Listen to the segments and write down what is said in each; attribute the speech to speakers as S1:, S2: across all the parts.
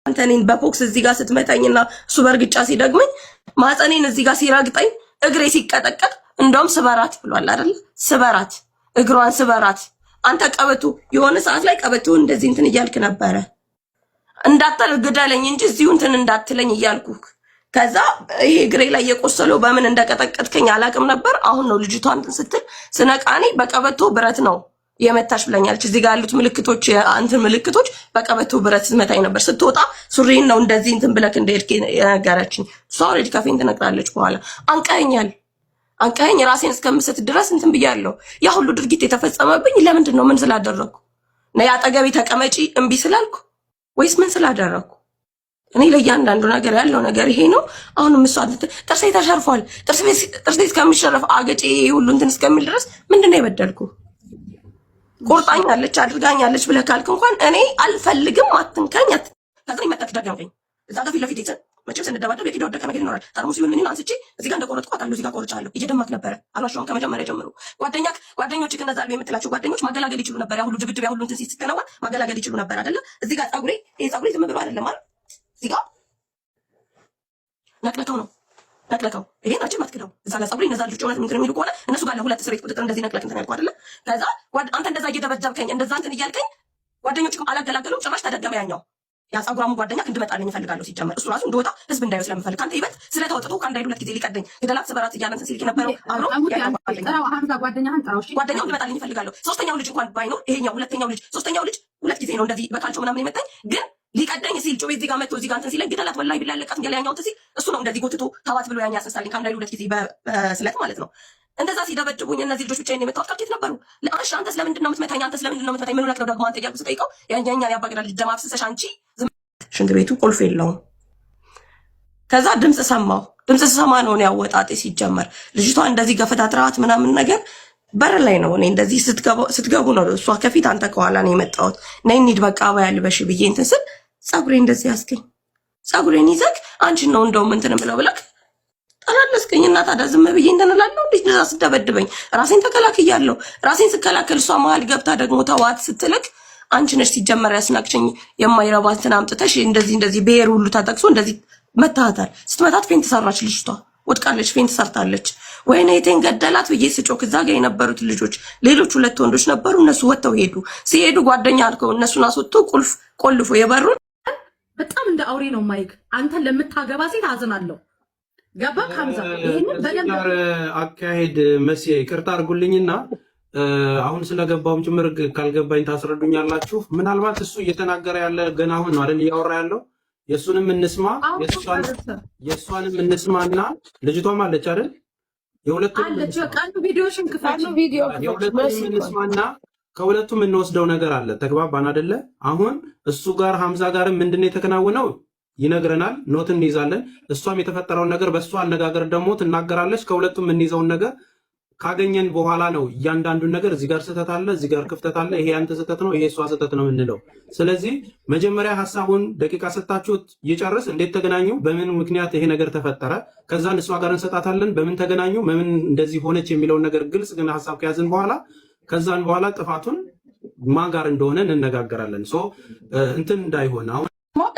S1: አንተ እኔን በቦክስ እዚህ ጋር ስትመታኝና እሱ በእርግጫ ሲደግመኝ ማህፀኔን እዚህ ጋር ሲረግጠኝ እግሬ ሲቀጠቀጥ እንደውም ስበራት ብሏል አይደል? ስበራት፣ እግሯን ስበራት። አንተ ቀበቶ የሆነ ሰዓት ላይ ቀበቶ እንደዚህ እንትን እያልክ ነበረ። እንዳትል ግደለኝ እንጂ እዚሁ እንትን እንዳትለኝ እያልኩህ። ከዛ ይሄ እግሬ ላይ የቆሰለው በምን እንደቀጠቀጥከኝ አላውቅም ነበር። አሁን ነው ልጅቷ እንትን ስትል ስነቃኔ በቀበቶ ብረት ነው የመታሽ ብለኛለች። እዚህ ጋር ያሉት ምልክቶች እንትን ምልክቶች በቀበቶ ብረት ስትመታኝ ነበር። ስትወጣ ሱሪን ነው እንደዚህ እንትን ብለክ እንደሄድክ የነገረችኝ። እሷ already ከፌን ትነግራለች በኋላ። አንቀኸኛል፣ አንቀኸኝ ራሴን እስከምስት ድረስ እንትን ብያለሁ። ያ ሁሉ ድርጊት የተፈጸመብኝ ለምንድን ነው? ምን ስላደረግኩ? ነይ አጠገቤ ተቀመጪ እምቢ ስላልኩ ወይስ ምን ስላደረግኩ? እኔ ለእያንዳንዱ ነገር ያለው ነገር ይሄ ነው። አሁንም እሷ ጥርሴ ተሸርፏል። ጥርሴ እስከሚሸረፍ አገጬ ሁሉ እንትን እስከሚል ድረስ ምንድን ነው የበደልኩ? ቆርጣኛለች አድርጋኛለች ብለህ ካልክ እንኳን እኔ አልፈልግም፣ አትንካኝ። ከዛ መጣች ደገምከኝ። እዛ ጋር ፊት ለፊት መቼም ስንደባደብ የፊት የወደቀ ነገር ይኖራል። ጠርሙስ ይሁን ምን አንስቼ እዚህ ጋር እንደቆረጥኩ አውቃለሁ። እዚህ ጋር ቆርጫለሁ። እየደማክ ነበረ። አልዋሸሁም። ከመጀመሪያ ጀምሮ ጓደኛክ ጓደኞች እነዛ አሉ የምትላቸው ጓደኞች ማገላገል ይችሉ ነበር። ያ ሁሉ ድብድብ ያ ሁሉ እንትን ሲከናወን ማገላገል ይችሉ ነበር አይደለ? እዚህ ጋር ፀጉሬ ይሄ ፀጉሬ ዝም ብሎ አይደለም አይደል? እዚህ ጋር ነቅለከው ነው ነቅለከው። ይሄን መቼም አትክደው። እዛ ጋር ፀጉሬ እነዛ ልጆች እውነት እንትን የሚሉ ከሆነ እነሱ ጋር ለሁለት እስር ቤት ቁጥጥር እንደዚህ ነቅለክ እንትን ያልኩህ አይደለ? ከዛ አንተ እንደዛ እየደበደብከኝ እንደዛ እንትን እያልከኝ ጓደኞችም አላገላገሉም። ጭራሽ ተደገመ ያኛው ያ ፀጉራሙ ጓደኛ እንድመጣልኝ እፈልጋለሁ። ሲጀመር እሱ ራሱ እንደወጣ ህዝብ እንዳየው ስለምፈልግ ከአንተ ይበልጥ ስለተወጥቶ ከአንድ አይደል ሁለት ጊዜ ሊቀደኝ ግደላት ስበራት እያለ እንትን ሲል የነበረው አብሮ ጓደኛው እንድመጣልኝ እፈልጋለሁ። ሶስተኛው ልጅ እንኳን ባይኖር ይሄኛው ሁለተኛው ልጅ ሶስተኛው ልጅ ሁለት ጊዜ ነው እንደዚህ በካልቾ ምናምን የመታኝ፣ ግን ሊቀደኝ ሲል ጩቤ እዚህ ጋር መጥቶ እዚህ ጋር እንትን ሲለኝ ግደላት ወላሂ ቢላ አለቃትም እያለ ያኛው እንትን ሲል እሱ ነው እንደዚህ ጎትቶ ተዋት ብሎ ያኛ ያስነሳልኝ ከአንድ አይደል ሁለት ጊዜ በስለት ማለት ነው። እንደዛ ሲደበድቡኝ እነዚህ ልጆች ብቻዬን የመታወት ካልኬት ነበሩ። ለአሽ አንተስ ለምንድን ነው የምትመታኝ? አንተስ ለምንድን ነው የምትመታኝ? ምን ሆነህ ነው ደግሞ አንተ እያልኩ ስጠይቀው ያኛኛ ያባገዳ ልጅ ደም አፍስሰሽ አንቺ። ሽንት ቤቱ ቁልፍ የለውም። ከዛ ድምፅ ሰማሁ። ድምፅ ስሰማ ነው እኔ አወጣጤ ሲጀመር ልጅቷ እንደዚህ ገፈታትራት ምናምን ነገር በር ላይ ነው። እኔ እንደዚህ ስትገቡ ነው እሷ ከፊት አንተ ከኋላ ነው የመጣሁት። ነይ እንሂድ በቃ አባያ ልበሽ ብዬ እንትን ስል ፀጉሬ እንደዚህ ያስገኝ ፀጉሬን ይዘክ አንቺን ነው እንደውም እንትን ብለው ብለክ ጠላለስከኝ እና ታዲያ ዝም ብዬ እንትን እላለሁ? እንዴት እንደዛ ስደበድበኝ ራሴን ተከላክያለሁ። ራሴን ስከላከል እሷ መሀል ገብታ ደግሞ ተዋት ስትልክ አንቺ ነሽ ሲጀመር ያስናቅሽኝ የማይረባ እንትን አምጥተሽ እንደዚህ እንደዚህ ብሔር ሁሉ ተጠቅሶ እንደዚህ መታታል። ስትመታት faint ሰራች ልጅቷ ወድቃለች፣ faint ሰርታለች። ወይኔ እህቴን ገደላት ብዬ ስጮክ እዛ ጋር የነበሩት ልጆች ሌሎች ሁለት ወንዶች ነበሩ። እነሱ ወጥተው ሄዱ። ሲሄዱ ጓደኛ አልከው እነሱን አስወጥቶ ቁልፍ ቆልፎ የበሩን
S2: በጣም እንደ አውሬ ነው ማይክ። አንተን ለምታገባ ሴት አዝናለሁ። ገባ ሀምዛ? ይህንን በደንብ
S3: አካሄድ መሲ ይቅርታ አድርጉልኝና አሁን ስለገባውም ጭምር ካልገባኝ ታስረዱኛላችሁ። ምናልባት እሱ እየተናገረ ያለ ገና አሁን ነው አይደል እያወራ ያለው። የእሱንም እንስማ የእሷንም እንስማና ልጅቷም አለች አይደል?
S2: የሁለቱንም
S3: እንስማና ከሁለቱም የምንወስደው ነገር አለ። ተግባባን አይደለ? አሁን እሱ ጋር ሀምዛ ጋርም ምንድን ነው የተከናወነው ይነግረናል፣ note እንይዛለን። እሷም የተፈጠረውን ነገር በእሷ አነጋገር ደግሞ ትናገራለች። ከሁለቱም የምንይዘውን ነገር ካገኘን በኋላ ነው እያንዳንዱን ነገር እዚህ ጋር ስህተት አለ፣ እዚህ ጋር ክፍተት አለ፣ ይሄ አንተ ስህተት ነው፣ ይሄ እሷ ስህተት ነው የምንለው። ስለዚህ መጀመሪያ ሀሳቡን ደቂቃ ሰጣችሁት ይጨርስ። እንዴት ተገናኙ፣ በምን ምክንያት ይሄ ነገር ተፈጠረ፣ ከዛን እሷ ጋር እንሰጣታለን፣ በምን ተገናኙ፣ በምን እንደዚህ ሆነች የሚለውን ነገር ግልጽ ግን ሀሳብ ከያዝን በኋላ ከዛን በኋላ ጥፋቱን ማን ጋር እንደሆነ እንነጋገራለን። So እንትን እንዳይሆን አሁን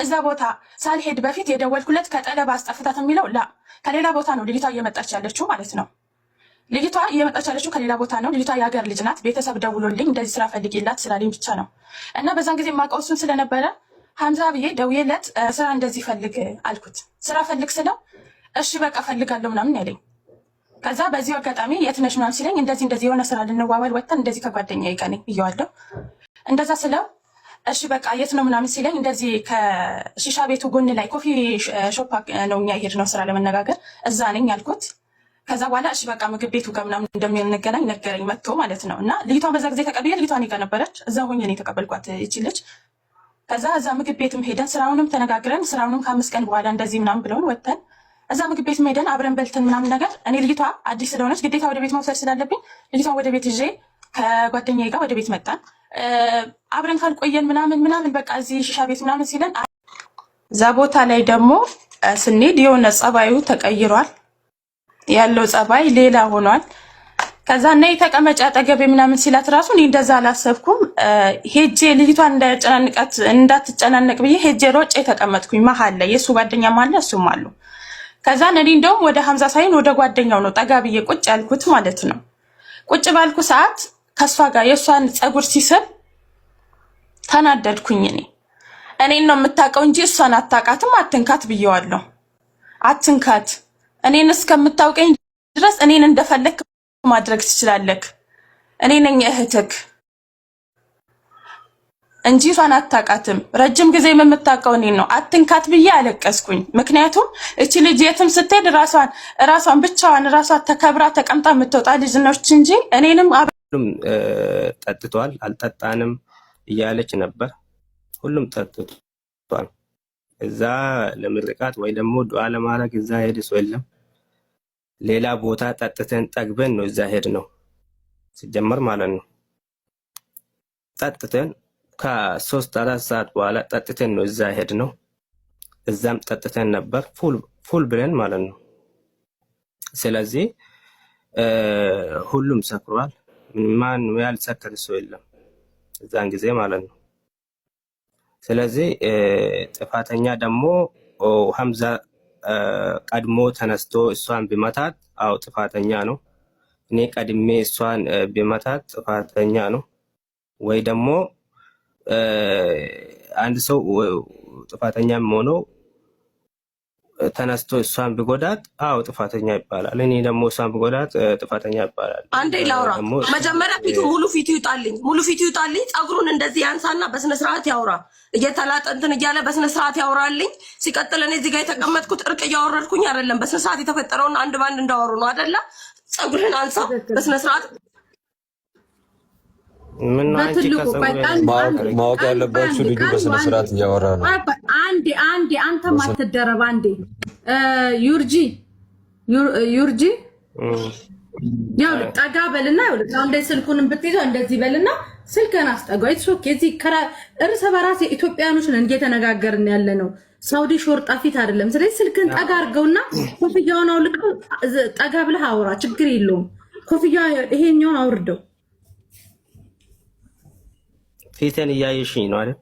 S4: እዛ ቦታ ሳልሄድ በፊት የደወልኩለት ከጠለባ አስጠፍታት የሚለው ላ ከሌላ ቦታ ነው ልጅቷ እየመጣች ያለችው ማለት ነው። ልጅቷ እየመጣች ያለችው ከሌላ ቦታ ነው። ልጅቷ የሀገር ልጅ ናት። ቤተሰብ ደውሎልኝ እንደዚህ ስራ ፈልጌላት ስላለኝ ብቻ ነው እና በዛን ጊዜ የማውቀው እሱን ስለነበረ ሀምዛ ብዬ ደውዬለት ስራ እንደዚህ ፈልግ አልኩት። ስራ ፈልግ ስለው እሺ በቃ ፈልጋለሁ ምናምን ያለኝ። ከዛ በዚሁ አጋጣሚ የት ነሽ ምናምን ሲለኝ እንደዚህ እንደዚህ የሆነ ስራ ልንዋዋል ወጥተን እንደዚህ ከጓደኛዬ ጋር ነኝ ብዬዋለሁ። እንደዛ ስለው እሺ በቃ የት ነው ምናምን ሲለኝ እንደዚህ ከሺሻ ቤቱ ጎን ላይ coffee shop ነው እኛ የሄድነው ስራ ለመነጋገር እዛ ነኝ አልኩት። ከዛ በኋላ እሺ በቃ ምግብ ቤቱ ጋር ምናምን እንደምንገናኝ ነገረኝ መጥቶ ማለት ነው። እና ልጅቷን በዛ ጊዜ ተቀብዬ ልጅቷ እኔ ጋር ነበረች። እዛ ሆኜ ነው የተቀበልኳት ይቺ ልጅ። ከዛ እዛ ምግብ ቤትም ሄደን ስራውንም ተነጋግረን ስራውንም ከ5 ቀን በኋላ እንደዚህ ምናምን ብለውን ወጥተን እዛ ምግብ ቤት ሄደን አብረን በልተን ምናምን ነገር እኔ ልጅቷ አዲስ ስለሆነች ግዴታ ወደ ቤት መውሰድ ስላለብኝ ልጅቷን ወደ ቤት ይዤ ከጓደኛዬ ጋር ወደ ቤት መጣን። አብረን ካልቆየን ምናምን ምናምን በቃ እዚህ ሽሻ ቤት ምናምን ሲለን እዛ ቦታ ላይ ደግሞ ስንሄድ የሆነ ጸባዩ ተቀይሯል። ያለው ጸባይ ሌላ ሆኗል። ከዛ ነይ ተቀመጪ አጠገቤ ምናምን ሲላት ራሱ እኔ እንደዛ አላሰብኩም። ሄጄ ልጅቷን እንዳያጨናንቃት እንዳትጨናነቅ ብዬ ሄጄ ሮጬ ተቀመጥኩኝ መሀል ላይ፣ የእሱ ጓደኛም አለ እሱም አሉ። ከዛ እኔ እንደውም ወደ ሀምዛ ሳይሆን ወደ ጓደኛው ነው ጠጋ ብዬ ቁጭ ያልኩት ማለት ነው። ቁጭ ባልኩ ሰዓት ከእሷ ጋር የእሷን ፀጉር ሲስብ ተናደድኩኝ። እኔን ነው የምታውቀው እንጂ እሷን አታውቃትም። አትንካት ብየዋለሁ። አትንካት፣ እኔን እስከምታውቀኝ ድረስ እኔን እንደፈለክ ማድረግ ትችላለህ። እኔ ነኝ እህትክ እንጂ እሷን አታውቃትም። ረጅም ጊዜ የምታውቀው እኔን ነው። አትንካት ብዬ አለቀስኩኝ። ምክንያቱም እቺ ልጅ የትም ስትሄድ ራሷን ራሷን ብቻዋን ራሷ ተከብራ ተቀምጣ የምትወጣ ልጅ ነች እንጂ እኔንም
S5: ሁሉም ጠጥቷል። አልጠጣንም እያለች ነበር። ሁሉም ጠጥቷል። እዛ ለምርቃት ወይ ደግሞ ዱዓ ለማድረግ እዛ ሄድ ሰው የለም። ሌላ ቦታ ጠጥተን ጠግበን ነው እዛ ሄድ ነው ሲጀመር ማለት ነው። ጠጥተን ከ3 4 ሰዓት በኋላ ጠጥተን ነው እዛ ሄድ ነው። እዛም ጠጥተን ነበር full ብለን ማለት ነው። ስለዚህ ሁሉም ሰክሯል። ማን ያልሰከረ ሰው የለም እዛን ጊዜ ማለት ነው። ስለዚህ ጥፋተኛ ደግሞ ሀምዛ ቀድሞ ተነስቶ እሷን ቢመታት፣ አው ጥፋተኛ ነው። እኔ ቀድሜ እሷን ቢመታት ጥፋተኛ ነው። ወይ ደግሞ አንድ ሰው ጥፋተኛም ሆኖ ተነስቶ እሷን ቢጎዳት፣ አዎ ጥፋተኛ ይባላል። እኔ ደግሞ እሷን ቢጎዳት ጥፋተኛ ይባላል።
S1: አንዴ ላውራ። መጀመሪያ ፊቱ ሙሉ ፊቱ ይውጣልኝ፣ ሙሉ ፊቱ ይውጣልኝ። ፀጉሩን እንደዚህ ያንሳና በስነ ስርዓት ያውራ። እየተላጠ እንትን እያለ በስነ ስርዓት ያውራልኝ። ሲቀጥል እኔ እዚህ ጋር የተቀመጥኩት እርቅ እያወረድኩኝ አይደለም። በስነ ስርዓት የተፈጠረውን አንድ ባንድ እንዳወሩ ነው አይደለ? ፀጉርህን አንሳ በስነ ስርዓት።
S6: ማወቅ ያለባችሁ ልጁ በስነ ስርዓት እያወራ ነው።
S2: አንዴ አንዴ፣ አንተም አትደረብ። አንዴ ዩርጂ ዩርጂ፣ ያው ጠጋ በልና እንደ ስልኩን ብትይዘው እንደዚህ በልና ስልክህን አስጠጋው። It's okay። እዚህ እርስ በራስ ኢትዮጵያኖች ነን እየተነጋገርን ያለ ነው። ሳውዲ شرطة ፊት አይደለም። ስለዚህ ስልክህን ጠጋ አድርገውና ኮፍያውን አውልቀው ጠጋ ብለህ አውራ፣ ችግር የለውም። ኮፍያ ይሄኛውን አውርደው።
S5: ፊቴን እያየሽኝ ነው አይደል?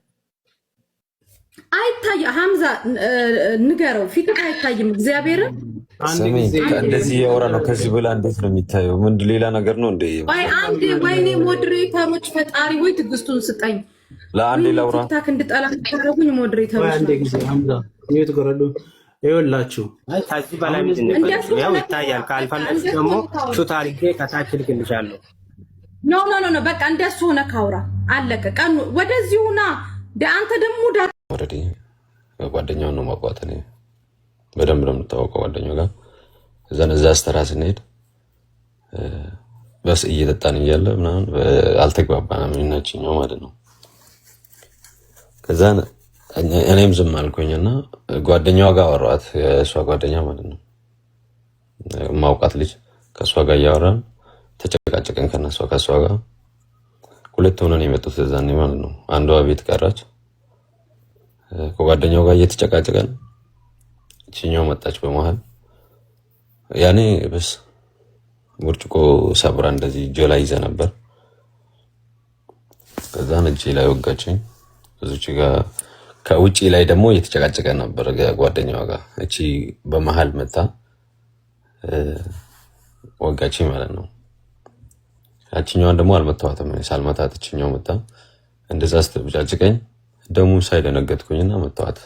S2: አይታይ ሀምዛ ንገረው፣ ፊት አይታይም። እግዚአብሔርን
S6: ስሚ፣ እንደዚህ እያወራ ነው። ከዚህ በላ እንዴት ነው የሚታየው? ምን ሌላ ነገር ነው እንደ?
S2: ወይ አንዴ፣ ወይኔ moderator ኦች፣ ፈጣሪ ወይ ትዕግስቱን ስጠኝ።
S6: ለአንዴ ላውራ።
S2: ቲክታክ እንድጠላ ታደረጉኝ moderator ኦች።
S3: አንዴ ጊዜ ሀምዛ mute ጎረዱ። ይኸውላችሁ
S5: ከዚህ በላይ ምንድን ነው? ያው ይታያል። ካልፈለግሽ ደግሞ shoot አድርጌ ከታች ልክልሻለሁ።
S2: No, no, no፣ በቃ እንደሱ ሆነ ካውራ አለቀ። ቀኑ ወደዚሁ ና። አንተ ደግሞ
S6: Already ጓደኛውን ነው ማውቃት፣ እኔ በደንብ ነው የምታወቀው ጓደኛው ጋር። እዛን እዛ አስተራ ስንሄድ በስ እየጠጣን እያለ ምናምን አልተግባባንም እናችኛው ማለት ነው። ከዛ እኔም ዝም አልኩኝና ጓደኛዋ ጋር አወራኋት፣ የእሷ ጓደኛ ማለት ነው፣ ማውቃት ልጅ። ከእሷ ጋር እያወራን ተጨቃጨቅን ከነሷ ከእሷ ጋር። ሁለት ሆነን የመጡት እዛኔ ማለት ነው። አንዷ ቤት ቀራች። ከጓደኛው ጋር እየተጨቃጨቀን እችኛው መጣች በመሀል። ያኔ በስ ብርጭቆ ሰብራ እንደዚህ እጄ ላይ ይዘ ነበር። ከዛን እጄ ላይ ወጋችኝ። እዚች ጋር ከውጪ ላይ ደግሞ እየተጨቃጨቀ ነበር ጓደኛዋ ጋር። እቺ በመሀል መታ ወጋችኝ ማለት ነው። ያችኛዋን ደግሞ አልመታኋትም። ሳልመታት እችኛው መታ እንደዛ ስትብጫጭቀኝ ደሙ ሳይደነገጥኩኝና መታኋት።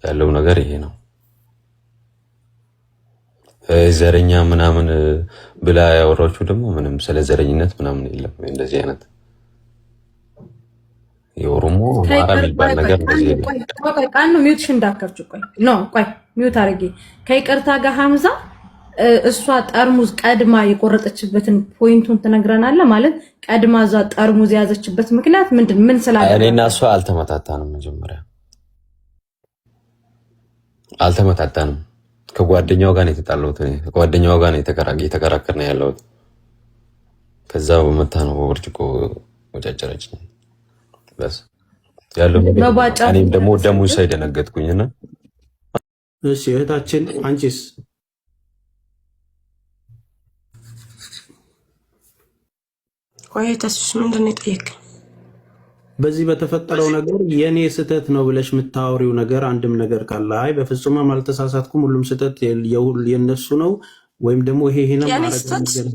S6: ያለው ነገር ይሄ ነው። ዘረኛ ምናምን ብላ ያወራችሁ ደግሞ ምንም ስለ ዘረኝነት ምናምን የለም። እንደዚህ አይነት የኦሮሞ አማራ የሚባል ነገር እንደዚህ የለም።
S2: ቃኑ mute ሽ እንዳከፍች፣ ቆይ፣ no፣ ቆይ mute አድርጌ ከይቅርታ ጋር ሀምዛ፣ እሷ ጠርሙዝ ቀድማ የቆረጠችበትን point ኡን ትነግረናለህ? ማለት ቀድማ እዛ ጠርሙዝ የያዘችበት ምክንያት ምንድን ምን ስላለ?
S6: እኔና እሷ አልተመታታንም። መጀመሪያ አልተመታታንም። ከጓደኛው ጋር ነው የተጣላሁት። ከጓደኛው ጋር ነው እየተከራከርን ያለሁት። ከዛ በመታ ነው በብርጭቆ ወጫጨረችኝ። በስ ያለው እኔም ደግሞ ደሙ ሳይደነገጥኩኝና
S3: እሺ እህታችን አንቺስ?
S1: ቆይ ተስፍሽ ምንድን ነው የጠየቅኝ?
S3: በዚህ በተፈጠረው ነገር የኔ ስህተት ነው ብለሽ የምታወሪው ነገር አንድም ነገር ካለ፣ አይ በፍጹም አልተሳሳትኩም፣ ሁሉም ስህተት የነሱ ነው ወይም ደግሞ ይሄ ይሄ ነው
S1: የኔ
S3: ማረገው
S1: ስህተት
S3: ነገር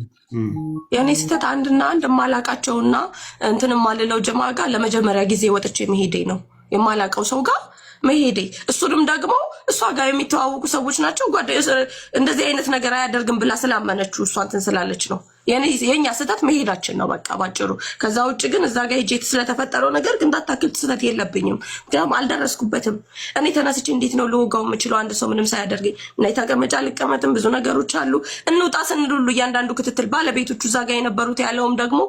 S1: የእኔ ስህተት አንድና አንድ የማላቃቸውና እንትን የማልለው ጀማ ጋር ለመጀመሪያ ጊዜ ወጥቼ መሄዴ ነው። የማላቀው ሰው ጋር መሄዴ፣ እሱንም ደግሞ እሷ ጋር የሚተዋወቁ ሰዎች ናቸው። እንደዚህ አይነት ነገር አያደርግም ብላ ስላመነችው እሷ እንትን ስላለች ነው። የኛ ስህተት መሄዳችን ነው በቃ ባጭሩ። ከዛ ውጭ ግን እዛ ጋር ሄጄ ስለተፈጠረው ነገር ግን እንዳታክል ስህተት የለብኝም። ምክንያቱም አልደረስኩበትም። እኔ ተነስቼ እንዴት ነው ልወጋው የምችለው? አንድ ሰው ምንም ሳያደርገኝ እና ተቀመጫ አልቀመጥም። ብዙ ነገሮች አሉ። እንውጣ ስንል ሁሉ እያንዳንዱ ክትትል ባለቤቶቹ እዛ ጋር የነበሩት ያለውም ደግሞ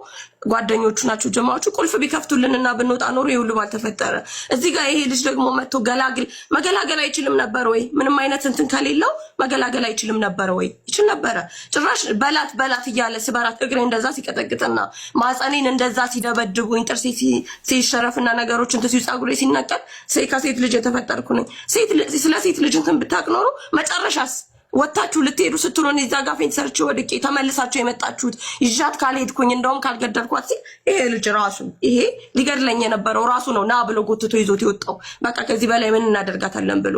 S1: ጓደኞቹ ናቸው ጀማዎቹ። ቁልፍ ቢከፍቱልንና ብንወጣ ኖሮ ይሄ ሁሉ ባልተፈጠረ። እዚህ ጋር ይሄ ልጅ ደግሞ መጥቶ ገላግል መገላገል አይችልም ነበር ወይ? ምንም አይነት እንትን ከሌለው መገላገል አይችልም ነበር ወይ? ይችል ነበረ። ጭራሽ በላት በላት እያለ ስበራት እግሬ እንደዛ ሲቀጠቅጥና ማህፀኔን እንደዛ ሲደበድቡኝ ጥርሴ ሲሸረፍና ነገሮች እንትን ሲሉ ፀጉሬ ሲነቀል ከሴት ልጅ የተፈጠርኩ ነኝ። ስለ ሴት ልጅ እንትን ብታቅ ኖሮ መጨረሻስ ወታችሁ ልትሄዱ ስትሉ እኔ እዛ ጋር faint ሰርቼ ወድቄ ተመልሳችሁ የመጣችሁት ይዣት ካልሄድኩኝ እንደውም ካልገደልኳት ሲል ይሄ ልጅ ራሱ ይሄ ሊገድለኝ የነበረው ራሱ ነው ና ብሎ ጎትቶ ይዞት የወጣው። በቃ ከዚህ በላይ ምን እናደርጋታለን ብሎ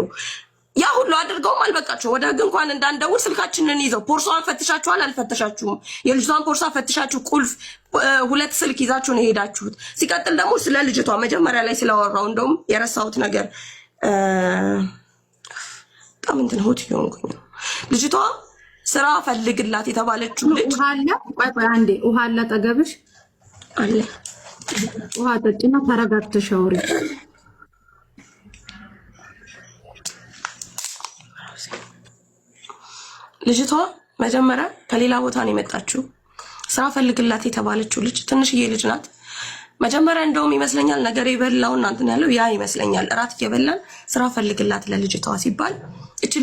S1: ያ ሁሉ አድርገውም አልበቃቸው። ወደ ህግ እንኳን እንዳንደውል ስልካችንን ይዘው ቦርሳዋን ፈትሻችኋል አልፈተሻችሁም? የልጅቷን ቦርሳ ፈትሻችሁ ቁልፍ ሁለት ስልክ ይዛችሁ ነው የሄዳችሁት። ሲቀጥል ደግሞ ስለ ልጅቷ መጀመሪያ ላይ ስላወራው እንደውም የረሳሁት ነገር በጣም እንትን hot እየሆንኩኝ ነው። ልጅቷ ስራ ፈልግላት የተባለችው ልጅ
S2: ውሃ አለ? ቆይ ቆይ አንዴ፣ ውሃ አለ አጠገብሽ?
S1: አለ።
S2: ውሃ ጠጪና ተረጋግተሽ አውሪ።
S1: ልጅቷ መጀመሪያ ከሌላ ቦታ ነው የመጣችው። ስራ ፈልግላት የተባለችው ልጅ ትንሽዬ ልጅ ናት። መጀመሪያ እንደውም ይመስለኛል ነገር የበላው እናንትን ያለው ያ ይመስለኛል። እራት እየበላን ስራ ፈልግላት ለልጅቷ ሲባል እች